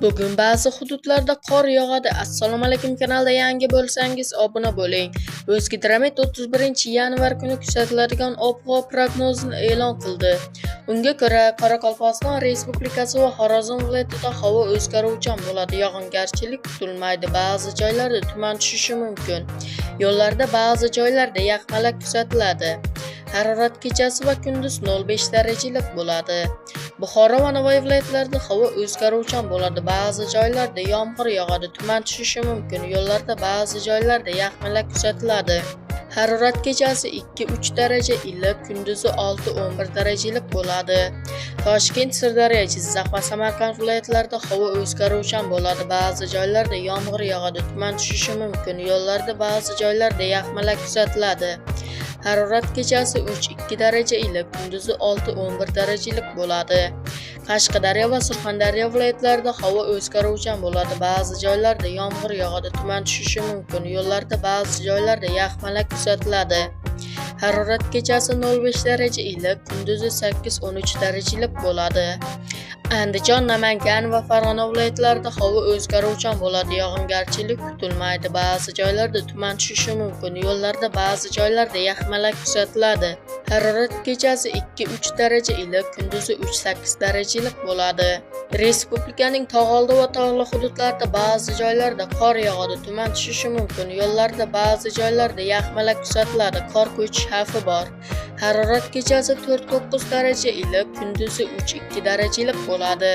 Bugun ba'zi hududlarda qor yog'adi. Assalomu alaykum, kanalda yangi bo'lsangiz obuna bo'ling. O'zgidromet 31-yanvar kuni kuzatiladigan ob-havo prognozini e'lon qildi. Unga ko'ra, Qoraqalpog'iston Respublikasi va Xorazm viloyatida havo o'zgaruvchan bo'ladi. Yog'ingarchilik kutilmaydi. Ba'zi joylarda tuman tushishi mumkin. Yo'llarda ba'zi joylarda yaxmalak kuzatiladi. Harorat kechasi va kunduz 0,5 daraja iliq bo'ladi. Buxoro va Navoiy viloyatlarida havo o'zgaruvchan bo'ladi. Ba'zi joylarda yomg'ir yog'adi, tuman tushishi mumkin. Yo'llarda ba'zi joylarda yaxmalak kuzatiladi. Harorat kechasi 2-3 daraja iliq, kunduzi 6-11 daraja iliq bo'ladi. Toshkent, Sirdaryo, Jizzax va Samarqand viloyatlarida havo o'zgaruvchan bo'ladi. Ba'zi joylarda yomg'ir yog'adi, tuman tushishi mumkin. Yo'llarda ba'zi joylarda yaxmalak kuzatiladi. Harorat kechasi 3-2 daraja iliq, kunduzi 6-11 daraja iliq bo'ladi. Qashqadaryo va Surxondaryo viloyatlarida havo o'zgaruvchan bo'ladi. Ba'zi joylarda yomg'ir yog'adi, tuman tushishi mumkin. Yo'llarda ba'zi joylarda yaxmalak kuzatiladi. Harorat kechasi 0,5 daraja iliq, kunduzi 8-13 daraja iliq bo'ladi. Andijon, Namangan va Farg'ona viloyatlarida havo o'zgaruvchan bo'ladi. Yog'ingarchilik kutilmaydi. Ba'zi joylarda tuman tushishi mumkin. Yo'llarda ba'zi joylarda yaxmalak kuzatiladi. Harorat kechasi 2-3 daraja iliq, kunduzi 3-8 daraja iliq bo'ladi. Respublikaning tog'oldi va tog'li hududlarida ba'zi joylarda qor yog'adi, tuman tushishi mumkin. Yo'llarda ba'zi joylarda yaxmalak kuzatiladi, qor ko'chish xavfi bor. Harorat kechasi 4-9 daraja iliq, kunduzi 3-2 daraja iliq bo'ladi.